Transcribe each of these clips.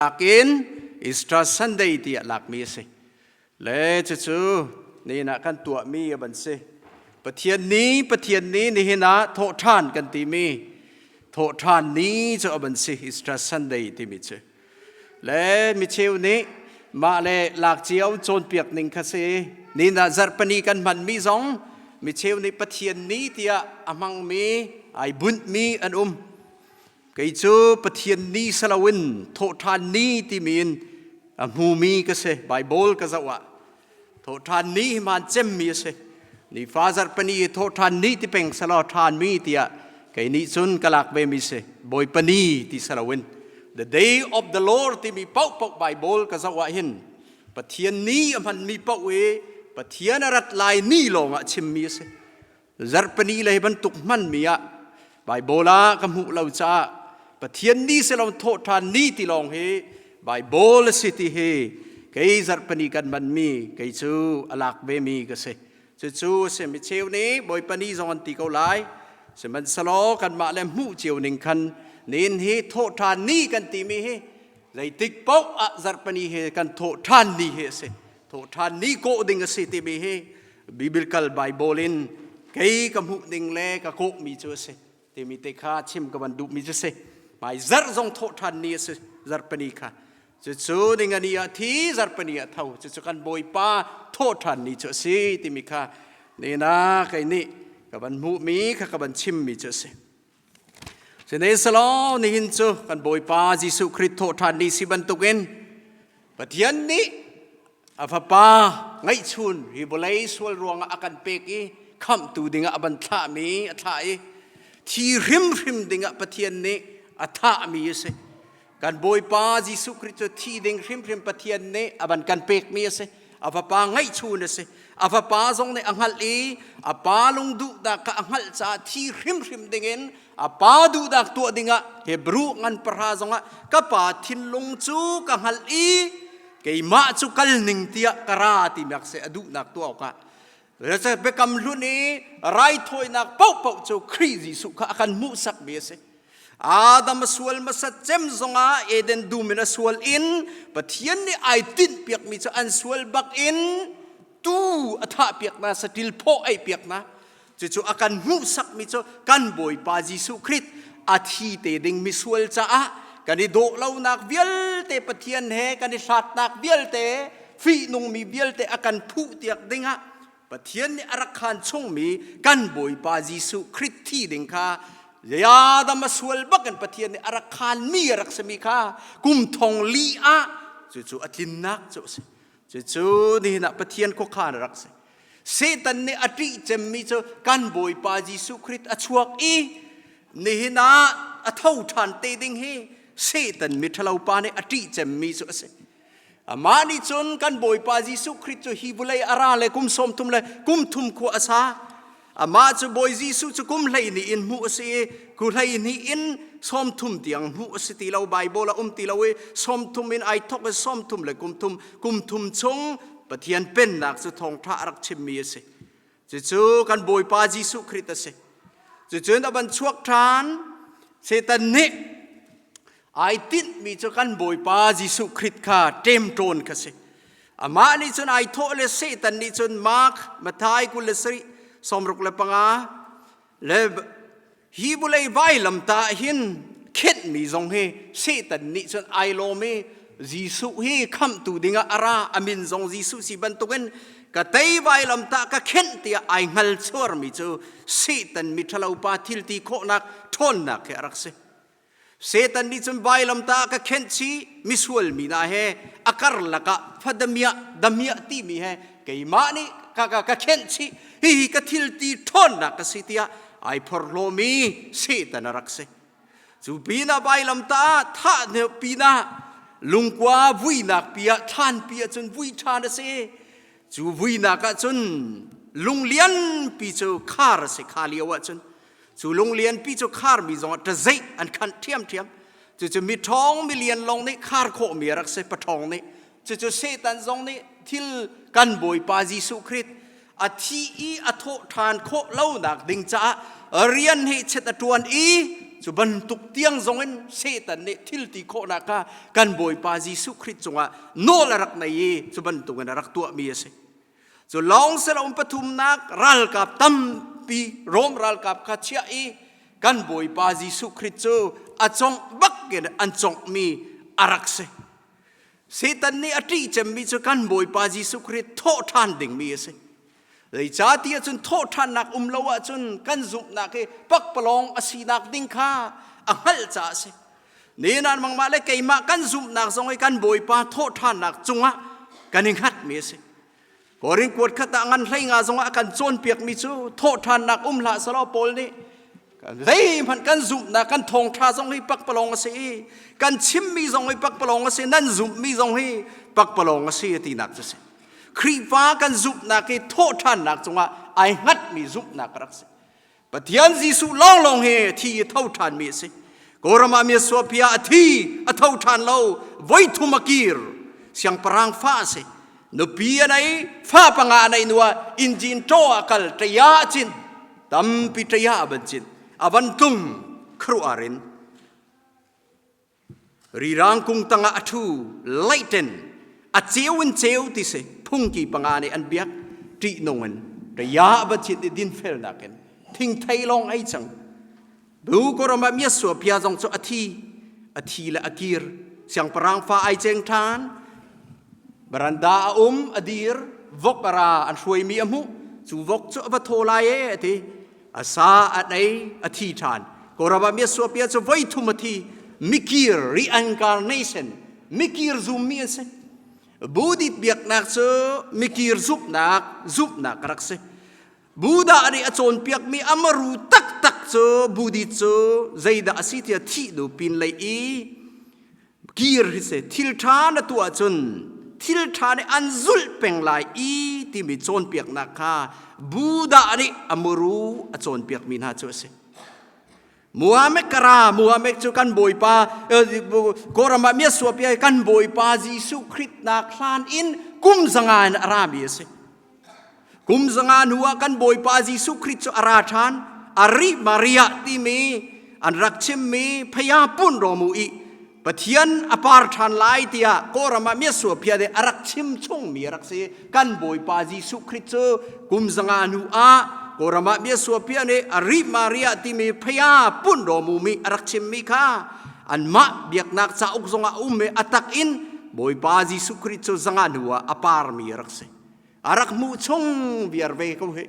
Akin Easter Sunday tiah lakmi a si. Le cucu nihin ah kan tuahmi a ban si. Pathian ni, Pathian ni nihin ah thawhṭhan kan timi thawhṭhan ni cu a ban si Easter Sunday timi cu. Le micheu nih mah le lak cio cawnpiak ning kha si. Nihin ah zarhpini kan hmanmi zong micheu nih Pathian ni tiah a hmangmi ai bunhmi an um. Kei cu Pathian ni si loin thawhṭhan ni timi in a hmumi ka si. Baibal ka zoh ah thawhṭhan ni hi hmaan cemmi a si. Nifa zarhpini i thawhṭhan ni ti peng selaw ṭhanmi tiah kei nih cun ka lak vemi si. Bawipa ni ti si loin the day of the Lord timi paohpaoh Baibal ka zoh ah hin Pathian ni a hmanmi paoh i Pathian a rat lai ni lawngah chimmi a si. Zarhpini le hi bantuk hmanmi ah Baibal ah ka hmuh lo caah Pathian ni si lo thawhṭhan ni ti lawng hi Baibal a si ti hi kei zarhpini kan hmanmi kei cu a lak vemi ka si. Cucu a si mi cheu nih Bawipa ni zong an ti ko lai. Sihmanhsehlaw kanmah le hmuh cio ning khan nin hi thawhṭhan ni kan timi hi zeitik paoh ah zarhpini hi kan thawhṭhan ni hi a si. Thawhṭhan ni kawh ding a si timi hi Biblical Bible in kei ka hmuh ding le ka kawhmi cu a si timi te kha chim ka van duhmi cu si. Hmai zarh zong thawh ṭhan ni a si zarhpini kha. Cucu ningani ah thi zarhpini ah tho cucu kan Bawipa thawh ṭhan ni cu a si timi kha nina kei nih ka van hmuhmi kha ka van chimmi cu a si. Sihmanhsehlaw nihin cu kan Bawipa Jesuh Khrih thawhṭhan ni si bantukin Pathian nih a Fapa ngeihchun hi vawlei sual ruangah a kan pek i khamhtu dingah a van thlahmi a thlah i thi hrimhrim dingah Pathian nih a thahmi a si. Kan Bawipa Jesuh Khrih cu thi ding hrimhrim Pathian nih a van kan pekmi a si. A Fapa ngeihchun a si. A Fapa zong nih a hngalh i a Pa lungduhnak kha a hngalh caah thi hrimhrim dingin a Pa duhnak tuah dingah Hebru ngan pahra zongah ka Pa thinlung cu ka hngalh i keimah cu kal ning tiah ka ra ti mak seh a duhnak tuah awkah biakam hlun i raithawinak paohpaoh cu Khrih Jesuh kha a kan hmuhsakmi a si. Adam a sual hmasat cem zongah Eden dum in a sual in Pathian nih ai tinhpiakmi cu an sual bak in tu a thahpiak hna saṭil phaw ei piak hna cucu a kan hmuhsakmi cu kan Bawipa Jesuh Khrih a thi te ding misual caah kan i dawh lonak vialte Pathian he kan i hlatnak vialte fihnungmi vialte a kan phuh tiak dingah Pathian nih a rak khaan chungmi kan Bawipa Jesuh Khrih thi ding kha Adam a sual bakin Pathian nih a rak khaanmi a rak simi kha kum thong li ah cucu a tlinnak cu a si. Cucu nihin ah Pathian khuakhan a rak si. Satan nih a ṭih cemmi cu kan Bawipa Jesuh Khrih a chuak i nihin ah a tho ṭhan te ding hi Satan miṭhalo pa nih a ṭih cemmi cu a si. Amah nih cun kan Bawipa Jesuh Khrih cu hi vawlei a ra le kum 30 le kum thum khua a sa. Amah cu Bawi Jesuh cu kum 12 in hmuh a si i ku 12 in 30 tiang hmuh a si ti lo Baibal a um ti lo i 30 in ai thok i 30 le kum thum kum thum chung Pathian pennak cu thawngṭha a rak chimmi a si. Cucu kan Bawipa Jesuh Khrih a si. Cucun a van chuak ṭhan. Satan nih ai tinhmi cu kan Bawipa Jesuh Khrih kha ṭemṭawn kha si. Amah nih cun ai thawh le Satan nih cun Mark, Matthai 27, 65 le hi vawlei vailam ta hin khenhmi zong hi Satan nih cun ai lawm i Jesuh hi khamhtu dingah a ra a min zong Jesuh si bantukin ka tei vailam ta ka khenh tiah ai hngal chuarmi cu Satan miṭhalo pa thil ti khawhnak ṭhawnnak he a rak si. Satan nih cun vailam ta ka khenh chih misual mi hna he a karlak ah fadamiah damiah timi he keimah nih ka ka ka khenh chih hihi ka thil ti ṭhawnnak ka si tiah ai phorhlawmi Satan a rak si. Cu pinah vailam ta thah pinah lungkua vuinak pi ah thlan pi ah cun vui ṭhan a si. Cu vuinak ah cun lung lianpi cu khar a si kha lio ah cun Cu lunglianpi cu kharmi zongah ṭazeih an khanh ṭhiamṭhiam. Cucu miṭhawng milian lawng nih khar khawhmi a rak si, paṭhawng nih. Cucu Satan zong nih thil kan Bawipa Jesuh Khrih a thi i a thawh ṭhan khawh lonak ding caah rian hi chet a ṭuan i Cu bantuk tiang zongin Satan nih thil ti khawhnak kha kan Bawipa Jesuh Khrih cungah nawl a rak nei i cu bantukin a rak tuahmi a si. Cu lawng siloin pathumnak ralkap tampi Rom ralkap kha chiah i kan Bawipa Jesuh Khrih cu a congh bakin an conghmi a rak si. Satan nih a ṭih cemmi cu kan Bawipa Jesuh Khrih thawh ṭhan dingmi a si. Zeicahtiah cun thawhṭhannak um lo ahcun kan zumhnak hi pakpalawng a sinak ding kha a hngalh caah a si. Nihin nangmah le keimah kan zumhnak zong hi kan Bawipa thawhṭhannak cungah kan i hngatmi a si. Korin kuat khat ah ngan hlei nga zongah a kan cawnpiakmi cu thawhṭhannak um hlah selaw Paul nih zeihmanh kan zumhnak kan thawngṭha zong hi pakpalawng a si i kan chimmi zong hi pakpalawng a si nan zumhmi zong hi pakpalawng a si tinak cu a si. Khrihfa kan zumhnak hi thawhṭhannak cungah ai hngatmi zumhnak a rak si. Pathian Jesuh lawnglawng hi thi i tho ṭhanmi a si. Kawlram ah Miasuapia a thi a tho ṭhan lo, voi thum a kir. Siangpahrang fa a si. Nupi a nei, fa panga a neih hnuah injin ṭaw ah kal ṭaya a cin. Tampi ṭaya a van cin. A van tlung khuaruahar in. Rirang kung tangah a ṭhu laihṭen a ceu in ceu ti si phungki panga nih an biak ṭihnung in ria va chit i dinfelnak in thingthei lawng ei cang bu koram ah miasua pia zong cu a thi a thi le a kir siangpahrang fa ai cheng ṭhan baranda a um a dir vok a ra an hruaimi a hmuh cu vok cu a va thaw lai e a ti a sa a ei a thi ṭhan Kawlram ah Miasuapia cu voi thum a thi mikir reincarnation mikir zummi an si Buddhist biaknak cu mikir zumhnak zumhnak a rak si Buddha nih a cawnpiakmi amaru taktak cu Buddhist cu zeidah a si tiah thih nu pin lei i Kir hi si thil ṭha na tuah ahcun thil ṭha nih an zulh peng lai i timi cawnpiaknak kha Buddha nih a muru a cawnpiakmi hna cu a si. Muhammad kara Muhammad cu kan Bawipa Kawlram ah miasuapia kan Bawipa Jesuh Khrist nak hlan in kum zanga in a rami a si. Kum zanga hnu ah kan Bawipa Jesuh Khrih cu a ra ṭhan. Ari Maria timi an rak chimmi phaya pun rawmu i Pathian a par ṭhan lai tiah Kawlram ah miasuapia nih a rak chim chungmi a rak si. Kan Bawipa Jesuh Khrih cu kum zanga hnu ah Kawlram ah miasuapia nih Ari Maria timi phaya pun rawmu mi a rak chimmi kha anmah biaknak cauk zongah a um i a tak in Bawipa Jesuh Khrih cu zanga hnu ah a parmi a rak si. A rak hmuh chung viar ve ko hi.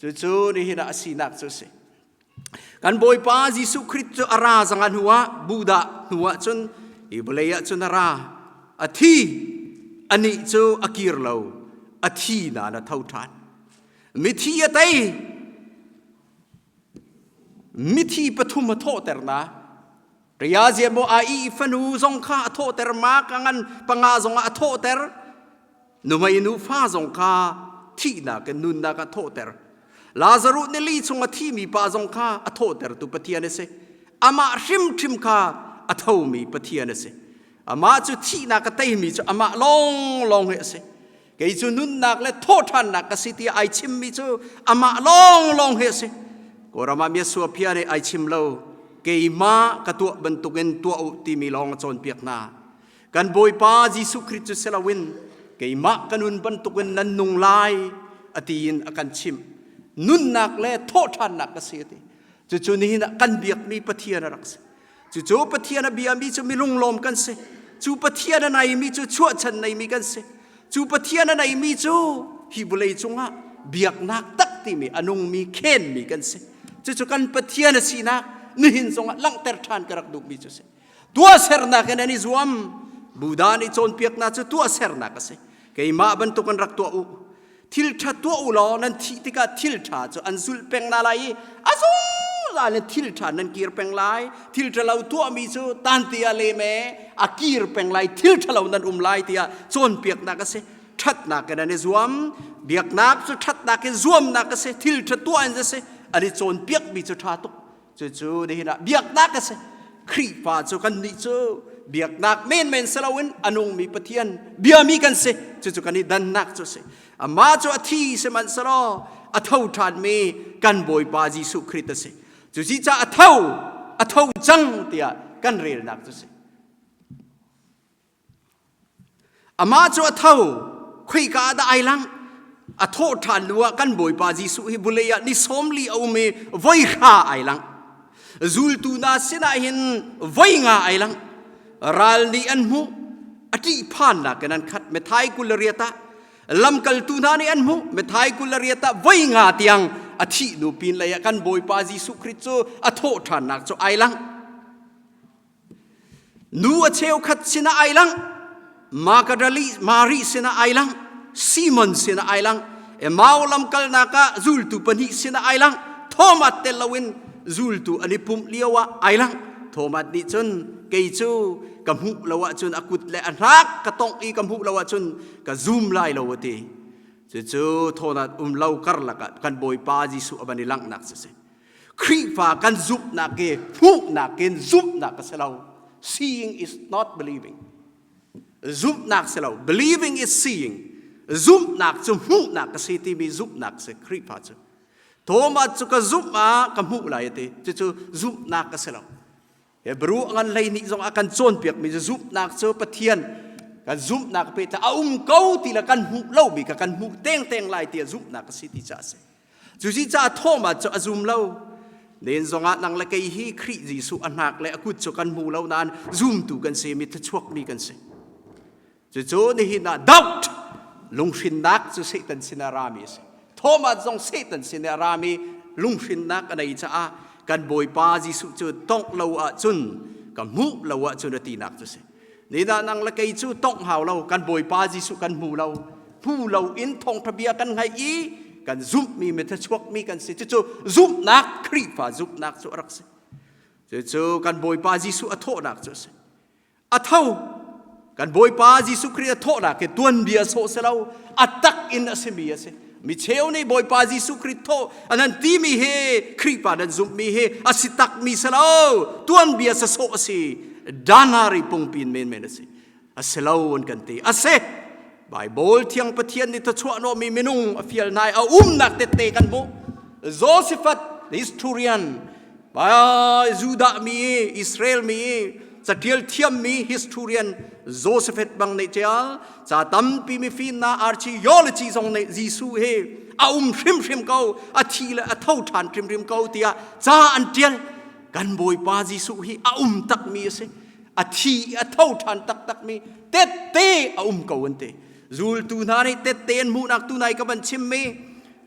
Cucu nihin ah a sinak cu a si. Kan Bawipa Jesuh Khrih cu a ra zanga hnu ah Buddha hnu ah cun hi vawlei ah cun a ra. A thi anih cu a kir lo. A thi nain a tho ṭhan. Mithi a tei. Mithi pathum a thawhter na. Riazia maw a i fanu zong kha a thawhter ma ka ngan panga zong ah a thawhter. Numei nufa zong kha thihnak in nunnak a thawhter. Lazaruh nili chung a thimi pa zong kha a thawhtertu Pathian a si. Amah hrimhrim kha a thomi Pathian a si. Amah cu thihnak a teimi cu amah lawnglawng hi a si. Kei cu nunnak le thawhṭhannak ka si tiah ai chimmi cu amah lawnglawng hi a si. Kawlram ah Miasuaphia nih ai chim lo. Keimah ka tuah bantukin tuah u timi lawng a cawnpiak hna. Kan Bawipa Jesuh Khrih cu si loin keimah ka nun bantukin nan nung lai a ti in a kan chimh. Nunnak le thawhṭhannak ka si a ti. Cucu nihin ah kan biakmi Pathian a rak si. Cucu Pathian a biami cu milunglawm kan si. Cu Pathian a neimi cu chuahchan neimi kan si. Cu Pathian a neimi cu hi vawlei cungah biaknak tak timi a nungmi khenmi kan si. Cucu kan Pathian a sinak nihin zongah langhter ṭhan ka rak duhmi cu si. Tuahsernak in an i zuam. Buddha nih cawnpiaknak cu tuahsernak a si. Keimah bantuk in rak tuah u. Thil ṭha tuah u law nan thih tikah thil ṭha cu an zulh peng na lai i a zungzal in thil ṭha nan kir peng lai. Thil ṭhalo tuahmi cu tanti ah lem e a kir peng lai. Thil ṭhalo nan um lai tiah cawnpiaknak a si. Ṭhatnak in an i zuam. Biaknak cu ṭhatnak in zuamnak a si. Thil ṭha tuah in a si. An i cawnpiakmi cu ṭha tuk. Cucu nihin ah biaknak a si. Khrihfa cu kannih cu biaknak menmen si loin a nungmi Pathian biami kan si. Cucu kan i dannak cu a si. Amah cu a thi sihmanhsehlaw a tho ṭhanmi kan Bawipa Jesuh Khrih a si. Cuci caah a tho, a tho cang tiah kan relnak cu si. Amah cu a tho, khoika ah dah ai lang? A thawh ṭhan hnu ah kan Bawipa Jesuh hi vulei ah ni 40 a um i voi hra ai lang. Zultu hna sinah hin voi nga ai lang. Ral nih an hmuh, a ṭihphannak in an khat. Matthai 28 ah lamkaltu hna nih an hmuh. Matthai 28 ah voi nga tiang a thih hnu pin lei ah kan Bawipa Jesuh Khrist cu a thawh ṭhannak cu ai lang. Nu a cheukhat sinah ai lang, Magdali Mari sinah ai lang, Simon sinah ai lang, Emau lamkalnak ah zultu pahnih sinah ai lang, Thomas tel loin zultu an i pumh lio ah ai lang. Thomas nih cun kei cu ka hmuh lo ahcun a kut le a hnak ka tongh i ka hmuh lo ahcun ka zum lai lo a ti. Cucu Thomas um lo karlak ah kan Bawipa Jesuh a van i langhnak cu si. Khrihfa kan zumhnak hi hmuhnak in zumhnak a si lo. Seeing is not believing. Zumhnak si lo. Believing is seeing. Zumhnak cu hmuhnak a si timi zumhnak si Khrihfa cu. Thomas cu ka zumh ah ka hmuh lai a ti. Cucu zumhnak a si lo. Hebrew ngan hlei nih zong a kan cawnpiakmi cu zumhnak cu Pathian kan zumhnak pe a um ko ti le kan hmuh lomi ka kan hmuh tengteng lai tiah zumhnak a si ti caah a si. Cuci caah Thomas cu a zum lo. Nen zongah nang le kei hi Khrih Jesuh a hnak le a kut cu kan hmu lo nain zumtu kan si mi thluachuakmi kan si. Cucu nihin ah doubt lunghrinnak cu Satan sin a rami a si. Thomas zong Satan sin a rami lunghrinnak a nei caah kan Bawipa Jesuh cu tongh lo ahcun ka hmuh lo ahcun a tinak cu si. Nidah nang le kei cu tongh hau lo kan Bawipa Jesuh kan hmu lo. Hmu lo in thawngṭha bia kan ngaih i kan zumhmi mithachuakmi kan si. Cucu zumhnak Khrihfa zumhnak cu a rak si. Cucu kan Bawipa Jesuh a thawhnak cu a si. A tho kan Bawipa Jesuh Khrih a thawhnak hi tuanbia sawh si lo a tak in a simi a si. Mi cheu nih Bawipa Jesuh Khrih thawh an an timi hi Khrihfa nan zumhmi hi a si takmi si lo tuanbia sasawh a si danari pungpin menmen a si a si lo an kan ti a si Bible thiang Pathian nih thluachuah nawhmi minung a fial hna i a umnak tette kan hmuh Josephat historian Judah mi Israel mi catial thiammi historian Josephat bang nih ṭial ca tampi mifimnak archaeology zong nih Jesuh hi a um hrimhrim ko a thi le a tho ṭhan hrimhrim ko tiah ca an ṭial kan Bawipa Jesuh hi a um takmi a si a thi a tho ṭhan taktakmi tette a um ko an ti zultu hna nih tette an hmuhnak tu nai ka van chimmi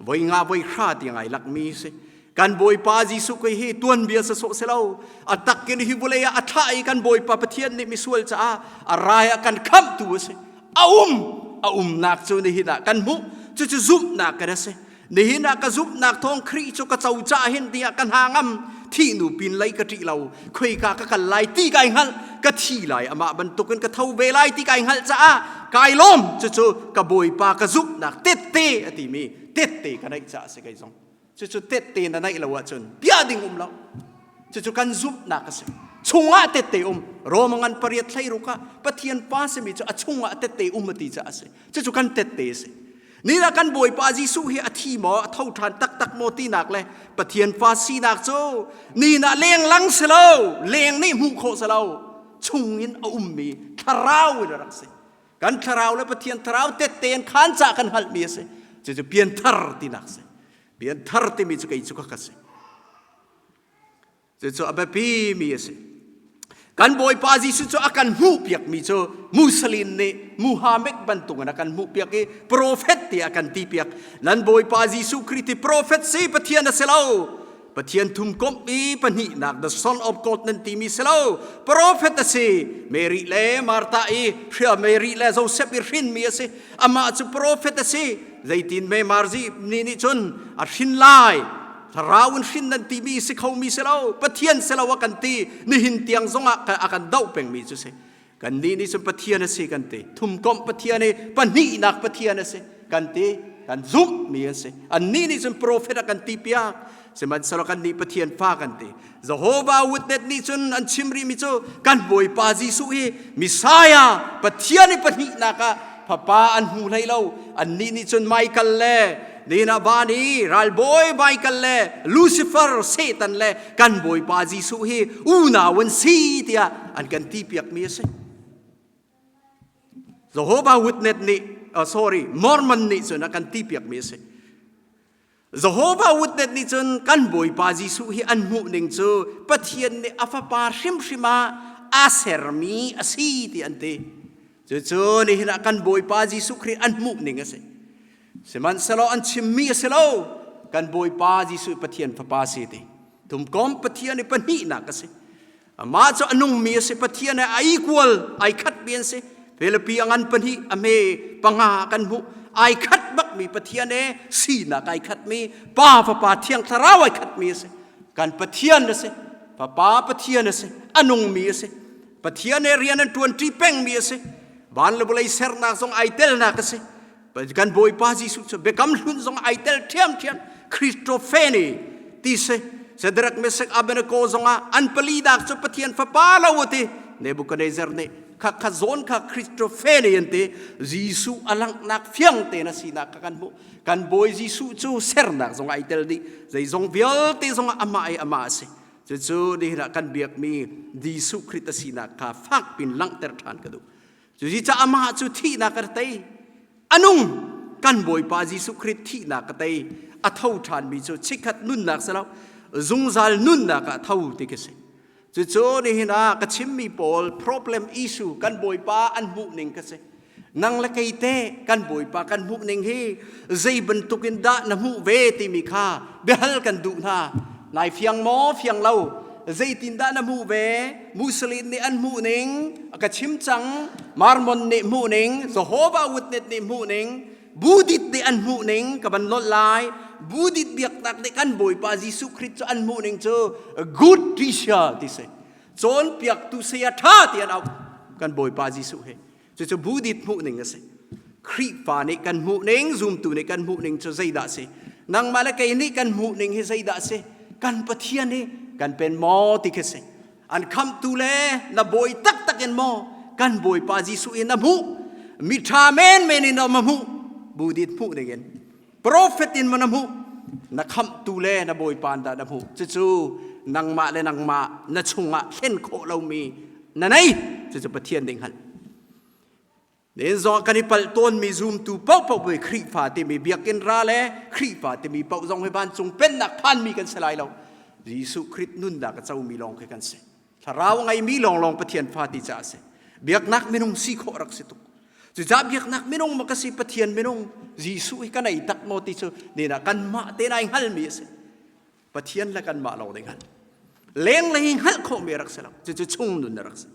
voi nga voi hra tiang ai lakmi si kan Bawipa Jesuh Khrih hi tuanbia sasawh si lo a takin hi vawlei ah a thlah i kan Bawipa Pathian nih misual caah a rai ah kan khamhtu a si a um a umnak cu nihin ah kan hmuh cucu zumhnak kan a si nihin ah ka zumhnak thawng Khrih cu ka co cah hin tiah ka hna ngam thi nu pin lei ka ṭih lo khoika ka kal lai ti kai hngalh ka thi lai amah bantukin ka tho ve lai ti kai hngalh caah kai lawm cucu ka Bawipa ka zumhnak tette a timi tette ka neih caah a si kei zong Cucu tette na neih lo ahcun bia ding um lo. Cucu kan zumhnak a si. Chungah tette um. Roma ngan pariat hlei ruk ah Pathian pa simi cu a chungah tette um a ti caah a si. Cucu kan tette a si. Ni ah kan Bawipa Jesuh hi a thi maw, a tho ṭhan taktak maw tinak le Pathian fa sinak cu ni na lenglang si lo, leng nih hmuh khawh si lo, chungin a ummi thlarau in a rak si. Kan thlarau le Pathian thlarau tette in khan ca kan hngalhmi a si. Cucu pianthar tinak si. Pianthar timi cu kei cu ka si. Cucu a biapi mi a si. Kan Bawipa Jesuh cu a kan hmuhpiakmi cu Muslim nih Muhammad bantukin a kan hmuhpiak i profet tiah a kan tipiak. Nan Bawipa Jesuh Khrih ti profet si Pathian a si lo. Pathian thumkomh i pahnihnak the son of God nan timi si lo prophet a si Mary le Martha i hria Mary le Joseph i hrinmi a si amah cu prophet a si zeitin me Marzi ni nih cun a hrin lai thlarau in hrin nan timi si khomi si lo Pathian si lo a kan ti nihin tiang zongah a kan doh pengmi cu si Kannih nih cun Pathian a si kan ti. Thumkomh Pathian i pahnihnak Pathian a si kan ti. Kan zumhmi an si. Annih nih cun profet a kan ti piak. Sihmanhsehlaw kannih Pathian fa kan ti. Jehovah Witness nih cun an chim rihmi cu kan Bawipa Jesuh hi Messiah Pathian i pahnihnak ah fapa an hmu hlei lo. Annih nih cun Michael le Nina van i ralbawi Michael le Lucifer Satan le kan Bawipa Jesuh hi unau an si tiah an kan ti piakmi a si. Jehovah Witness nih sorry Mormon nih cun a kan ti piakmi a si. Jehovah Witness nih cun kan Bawipa Jesuh hi an hmuh ning cu Pathian nih a fapa hrimhrim ah aa sermi a si ti an ti. Cucu nihin ah kan Bawipa Jesuh Khrih an hmuh ning a si. Sihmanhsehlaw an chimmi a si lo. Kan Bawipa Jesuh Pathian fapa si ti. Tumkom Pathian i pahnihnak a si. Amah cu a nungmi a si, Pathian he a equal, ai khatmi an si. Philipi a ngan pahnih, a hme panga kan hmuh. Ai khat bakmi Pathian he sinak ai khatmi, Pa Fapa Thiang Thlarau ai khatmi a si. Kan Pathian a si. Fapa Pathian a si. A nungmi a si. Pathian he rian an ṭuanṭi pengmi a si. Van le vawlei sernak zong ai telnak a si. Kan Bawipa Jesuh cu biakam hlun zong ai tel ṭhiamṭhiam. Christophany ti si. Shadrach, Meshach, Abednego zongah an pali dak cu Pathian fapa lo a ti. Nebuchadnezzar nih kha kha zawn kha Christophany an ti. Jesuh a langhnak fiang tein a sinak kha kan hmuh. Kan Bawi Jesuh cu sernak zong ai tel dih. Zeizong vialte zongah amah i amah a si. Cucu nihin ah kan biakmi Jesuh Khrih a sinak kha fak pin langhter ṭhan ka duh. Cucaah amah cu thihnak a tei. A nung kan Bawipa Jesuh Khrih thihnak a tei. A tho ṭhanmi cu chikkhat nunnak si lo, zungzal nunnak ah tho ti khi si. Cucu nihin ah ka chimmi pawl problem issue kan Bawipa an hmuh ning ka si. Nang le kei te kan Bawipa kan hmuh ning hi zei bantuk in dah na hmuh ve timi kha biahal kan duh hna. Nai fiang maw fiang lo zeitindah na hmuh ve Muslim nih an hmuh ning a ka chim cang Mormon nih hmuh ning Jehovah Witness nih hmuh ning Buddhist nih an hmuh ning ka van lolh lai Buddhist biaknak nih kan Bawipa Jesuh Khrist cu an hmuh ning cu good teacher ti si cawnpiaktu saya ṭha ti an auh kan Bawipa Jesuh he Cucu Buddhist hmuhning a si. Khrihfa nih kan hmuhning, zumtu nih kan hmuhning cu zeidah a si? Nangmah le kei nih kan hmuhning hi zeidah a si? Kan Pathian hi kan pen maw ti khi si. An khamhtu le na bawi taktak in maw kan Bawipa Jesuh in na hmuh? Mi ṭha menmen in ma hmuh? Buddhist hmuhning in. Prophet in ma na hmuh? Na khamhtu le na Bawipa dah na hmuh? Cucu nangmah le nangmah na chungah thlen khawh lomi na nei. Cucu Pathian nih hngalh. Nen zong kan i palh tawnmi zumtu paohpaoh nih Khrihfa timi biakinn ra le Khrihfa timi paoh zong hi vancung pennak phanmi kan si lai lo. Jesuh Khrih nunnak a comi lawng khi kan si. Thlarau ngeimi lawnglawng Pathian fa ti caah a si. Biaknak minung si khawh rak si tuk. Cucaah biaknak minung ma ka si Pathian minung Jesuh hi ka nei tak maw ti cu nena kanmah te nai hngalmi a si. Pathian le kanmah lawng nih hngalh. Lenglei hi hngalh khawhmi rak si lo. Cucu chung nun a rak si.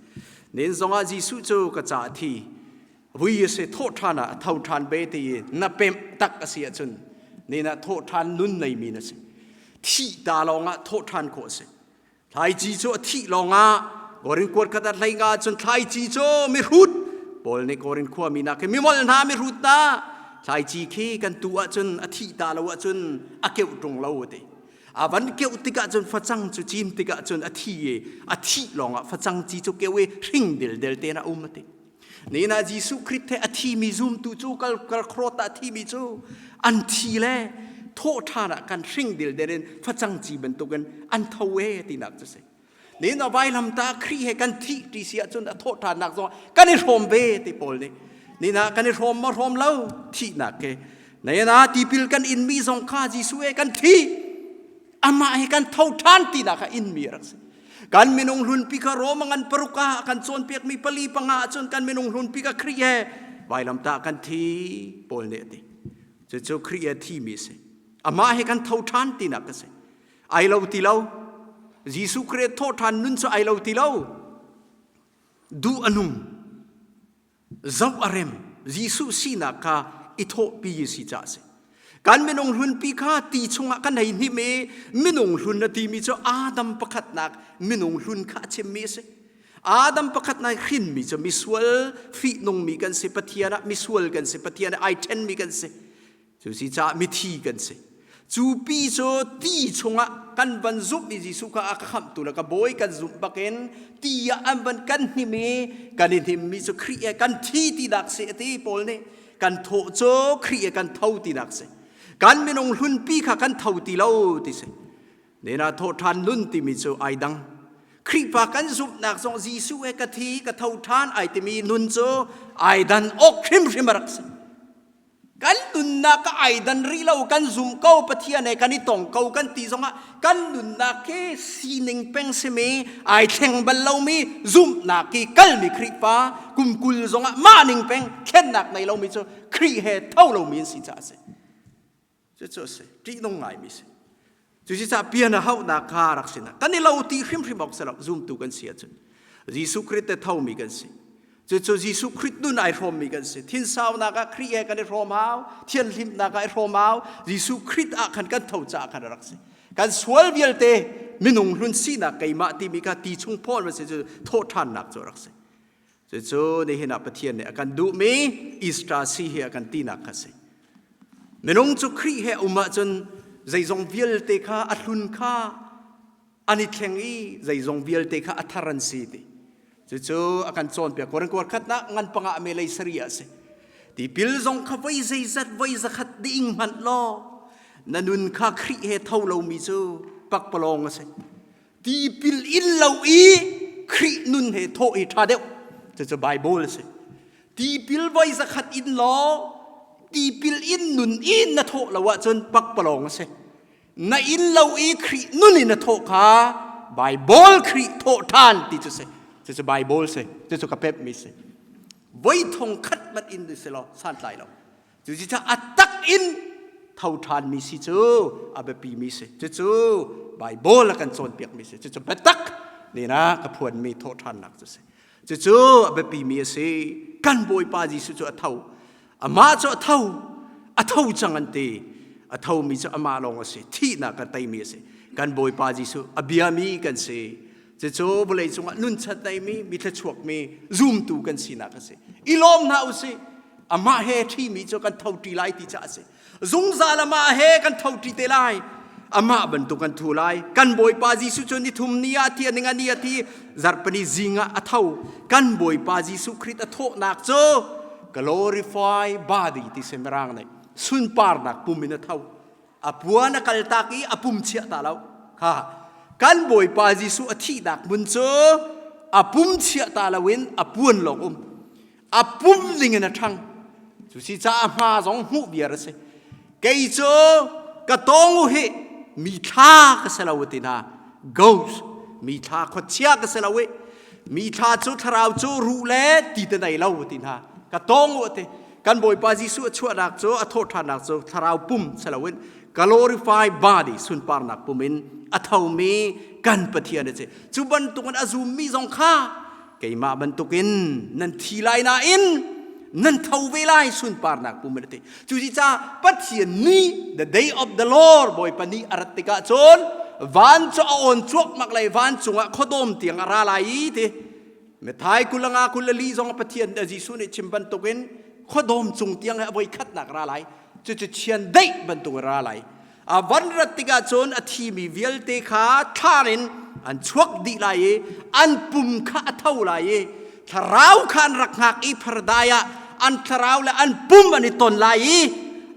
Nen zongah Jesuh cu ka ca thi vui a si thawh ṭhan ah a tho ṭhan be ti i na pemh tak a si ahcun nena thawh ṭhan nun neimi na si. Thih ta lawngah thawh ṭhan khawh a si. Thlaici cu a thih lawngah Korin kuat khat a hlei nga cun thlaici cu mihrut Paul nih Korin khua mi nak khi mimol hna mihrut hna thlaici khi kan tu ahcun a thih ta lo ahcun a keuh ṭung lo ti a van keuh tikah cun facang cu cin tikah cun a thi i a thih lawngah facang ci cu keuh i hring dildel tein a um a ti Nihin ah Jesuh Khrist he a thimi zumtu cu kal kal khrot ah thimi cu an thi le thawh ṭhan ah kan hring dildel in facang ci bantukin an tho e tinak cu si. Nihin ah vailamtah Khrih he kan thih ṭi si ahcun a thawh ṭhannak zong kan i hrawm ve ti Paul nih. Nihin ah kan i hrawm maw hrawm lo thihnak ke. Nihin ah tipil kan inmi zong kha Jesuh he kan thi. Amah he kan tho ṭhan tinak kha inmi a rak si. Kan minung hlunpi kha Rome ngan paruk ah kan cawnpiakmi pali panga ahcun kan minung hlunpi kha Khrih he vailamtah kan thi Paul nih a ti. Cucu Khrih he thimi a si. Amah he kan tho ṭhan tinak a si. Ai lo ti lo. Jesuh Khrih thawh ṭhan nun cu ai lo ti lo. Duh a nung. Zoh a rem. Jesuh sinak kha i thawhpi a si caah a si. Kan minung hlunpi kha ti chungah kan hei hnim i minung hlun a timi cu Adam pakhatnak minung hlun kha a chimmi a si. Adam pakhatnak hrinmi cu misual fihnungmi kan si, Pathian ah misual kan si, Pathian ah ai ṭhenmi kan si. Cu si caah mithi kan si. Cu pi cu ti chungah kan van zumh i Jesuh kha a ka khamhtu le ka bawi kan zumh bakin ti ah an van kan hnim i kan i hnimmi cu Khrih he kan thi tinak si a ti Paul nih. Kan thawh cu Khrih he kan tho tinak si. Kan minung hlunpi kha kan tho ti lo ti si. Nena thawhṭhan nun timi cu ai dang. Khrihfa kan zumhnak zong Jesuh he ka thi ka tho ṭhan ai timi nun cu ai dan awk hrimhrim a rak si. Kan nunnak ka ai dan rih lo kan zum ko Pathian he kan i tong ko kan ti zongah kan nunnak khi sining peng simi ai thleng bal lomi zumhnak ki kalmi Khrihfa kum 20 zongah mah ning peng thlennak nei lomi cu Khrih he tho lomi an si caah a si. Cucu a si. Ṭihnung ngaimi si. Cucaah pian a hauhnak kha rak si na. Kan i lo ti hrimhrim awk si lo. Zumtu kan si ahcun. Jesuh Khrih te thomi kan si. Cucu Jesuh Khrih nun ai hrawmmi kan si. Thinsaunak ah Khrih he kan i hrawm hau. Thianhlimnak ah i hrawm hau. Jesuh Khrih ah khan kan tho caah khan a rak si. Kan sual vialte minung hlun sinak keimah timi kha ti chung phawl ma si cu thawhṭhannak cu a rak si. Cucu nihin ah Pathian nih a kan duhmi Easter si hi a kan tinak kha si. Minung cu Khrih he um ahcun zeizong vialte kha a hlun kha an i thleng i zeizong vialte kha a thar an si ti. Cucu a kan cawnpiak. Korin kuar khatnak ngan panga me lei sari ah si. Tipil zong kha voi zeizat voi zakhat ding hmanh law na nun kha Khrih he tho lomi cu pakpalawng a si. Tipil in lo i Khrih nun he thawh i ṭha deuh. Cucu Bible a si. Tipil voi zakhat in law tipil in nun in na thawh lo ahcun pakpalawng a si. Na in lo i Khrih nun in na thawh kha Bible Khrih thawh ṭhan ti cu si. Cucu Bible si. Cucu ka pemhmi si. Voi thong khat mat in si law santlai lo. Cucu a tak in tho ṭhanmi si cu a biapimi si. Cucu Bible a kan cawnpiakmi si. Cucu biatak nina ka phuanmi thawhṭhannak cu si. Cucu a biapimi a si. Kan Bawipa Jesuh cu a tho. Amah cu a tho. A tho cang an ti. A thomi cu amah lawng a si. Thihnak kan teimi a si. Kan Bawipa Jesuh a biami kan si. Cucu vawlei cungah nunchan neimi, mi thluachuakmi, zumtu kan sinak a si. I lawm hna u sih. Amah he ṭhimi cu kan tho ṭi lai ti caah a si. Zungzal amah he kan tho ṭi te lai. Amah bantuk kan thu lai. Kan Bawipa Jesuh cu ni thum ni ah a thi, a ninga ni a thi, zarhpini zing ah a tho. Kan Bawipa Jesuh Khrih a thawhnak cu glorify body ti si mirang nih sunparnak pum in a tho. A puan a kaltak i a pum chiah ta lo. Kha kan Bawipa Jesuh a thihnak hmun cu a pum chiah ta loin a puan lawng um. A pum ning in a ṭhang. Cu si caah hma zong hmuh biar a si. Kei cu ka tawng u hi mi thla ka si lo ti hna. Ghost mi thla khuachia ka si lo i mi thla cu thlarau cu ruh le ti te nei lo ti hna. Ka tawng u ti. Kan Bawipa Jesuh a chuahnak cu a thawhṭhannak cu thlarau pum si loin glorify body sunparnak pum in a thomi kan Pathian a si. Cu bantukin a zummi zong kha keimah bantukin nan thi lai nain nan tho ve lai sunparnak pum in a ti. Cucaah Pathian ni the day of the Lord Bawipa ni a rat tikah cun van cu a awn cuakmak lai vancung ah khuadawm tiang a ra lai i ti Methai kulanga kulali zong Pathian Jesuh nih chim bantukin khuadawm cung tiang he a voi khatnak ra lai. Cucu chian deih bantuk ra lai. A van rat tikah cun a thimi vialte kha thlan in an chuak dih lai i an pum kha a tho lai i thlarau kha an rak hngak i paradai ah an thlarau le an pum an i ton lai i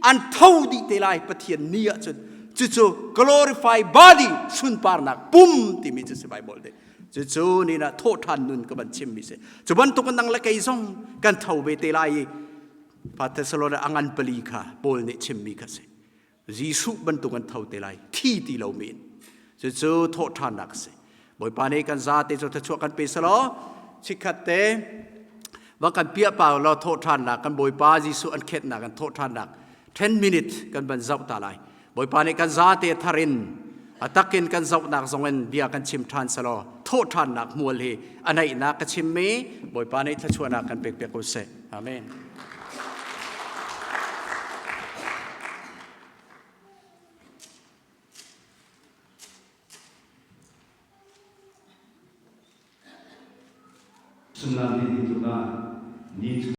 an tho dih te lai Pathian ni ah cun cucu glorify body sunparnak pum timi cu si Bible nih Cucu ni na thawhṭhan nun ka van chimmi si. Cu bantuk nang le kei zong kan tho ve te lai i Thessalon a ngan pali kha Paul nih chimmi kha si. Jesuh bantuk an tho te lai thi ti lo mi in. Cucu thawhṭhannak a si. Bawipa nih kan zate cu thluachuah kan pe selaw chikkhat te va kan piah pau law thawhṭhannak kan Bawipa Jesuh an khenhnak an thawhṭhannak 10 minute kan van zoh ta lai. Bawipa nih kan zate thar in a takin kan zohnak zongin bia kan chim ṭhan selaw thawhṭhannak hmual hi a naihnak ka chimmi Bawipa nih thluachuahnak kan pek piak ko seh. Amen. Sumlam ti ti tluk ah ni cu.